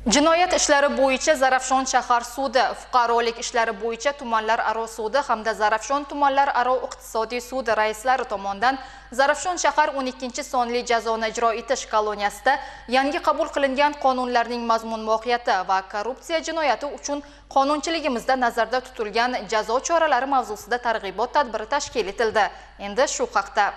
Jinoyat ishlari bo'yicha Zarafshon shahar sudi, fuqarolik ishlari bo'yicha tumanlararo sudi hamda Zarafshon tumanlararo iqtisodiy sudi raislari tomonidan Zarafshon shahar 12-sonli jazoni ijro etish koloniyasida yangi qabul qilingan qonunlarning mazmun mohiyati va korrupsiya jinoyati uchun qonunchiligimizda nazarda tutilgan jazo choralari mavzusida targ'ibot tadbiri tashkil etildi. Endi shu haqda.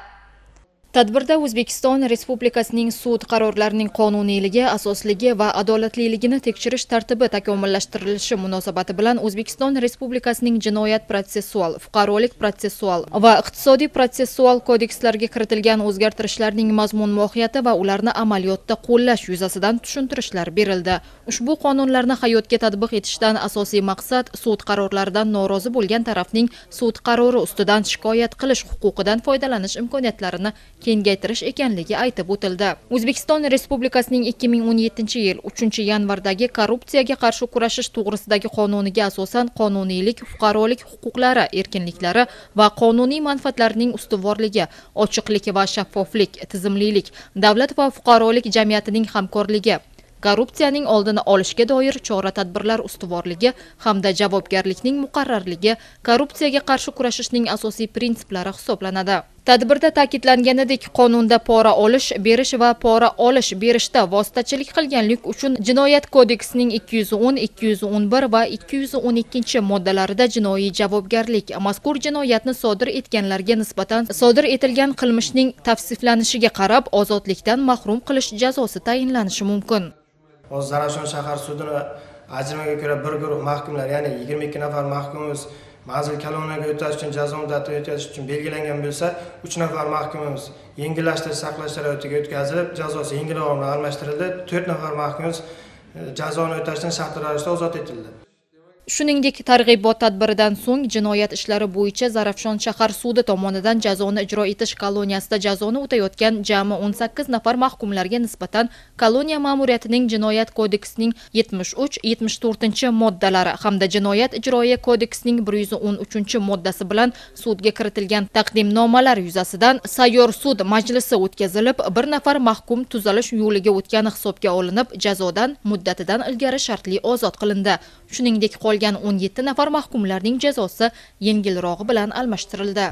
Tadbirda O'zbekiston Respublikasining sud qarorlarining qonuniyligi, asosligi va adolatliligini tekshirish tartibi takomillashtirilishi munosabati bilan O'zbekiston Respublikasining jinoyat protsessual, fuqarolik protsessual va iqtisodiy protsessual kodekslariga kiritilgan o'zgartirishlarning mazmun mohiyati va ularni amaliyotda qo'llash yuzasidan tushuntirishlar berildi. Ushbu qonunlarni hayotga tatbiq etishdan asosiy maqsad sud qarorlaridan norozi bo'lgan tarafning sud qarori ustidan shikoyat qilish huquqidan foydalanish imkoniyatlarini kengaytirish ekanligi aytib o'tildi. O'zbekiston Respublikasining 2017-yil 3-yanvardagi korrupsiyaga qarshi kurashish to'g'risidagi qonuniga asosan qonuniylik, fuqarolik huquqlari, erkinliklari va qonuniy manfaatlarning ustuvorligi, ochiqlik va shaffoflik, tizimlilik, davlat va fuqarolik jamiyatining hamkorligi, korrupsiyaning oldini olishga doir chora-tadbirlar ustuvorligi hamda javobgarlikning muqarrarligi korrupsiyaga qarshi kurashishning asosiy prinsiplari hisoblanadi. Tadbirda ta'kidlanganidek, qonunda pora olish, berish va pora olish berishda vositachilik qilganlik uchun Jinoyat kodeksining 210, 211 va 212-moddalarida jinoiy javobgarlik, mazkur jinoyatni sodir etganlarga nisbatan sodir etilgan qilmishning tavsiflanishiga qarab ozodlikdan mahrum qilish jazosi tayinlanishi mumkin. Hozir Zarafshon shahar sudini ajramaga ko'ra bir guruh mahkumlar, ya'ni 22 nafar mahkumimiz manzil koloniyaga o'tash uchun jazo muddatini o'tash uchun belgilangan bo'lsa, 3 nafar mahkumimiz yengillashtirish saqlash sharoitiga o'tkazilib, jazosi yengilroq bilan almashtirildi. 4 nafar mahkumimiz jazoni o'tashdan shartli ravishda ozod etildi. Shuningdek, targ'ibot tadbiridan so'ng jinoyat ishlari bo'yicha Zarafshon shahar sudi tomonidan jazoni ijro etish koloniyasida jazoni o'tayotgan jami 18 nafar mahkumlarga nisbatan koloniya ma'muriyatining Jinoyat kodeksining 73, 74-moddalari hamda Jinoyat ijroiya kodeksining 113-moddasi bilan sudga kiritilgan taqdimnomalar yuzasidan sayyor sud majlisi o'tkazilib, bir nafar mahkum tuzalish yo'liga o'tgani hisobga olinib, jazodan muddatidan ilgari shartli ozod qilindi. Shuningdek, qolgan 17 nafar mahkumlarning jazosi yengilrog'i bilan almashtirildi.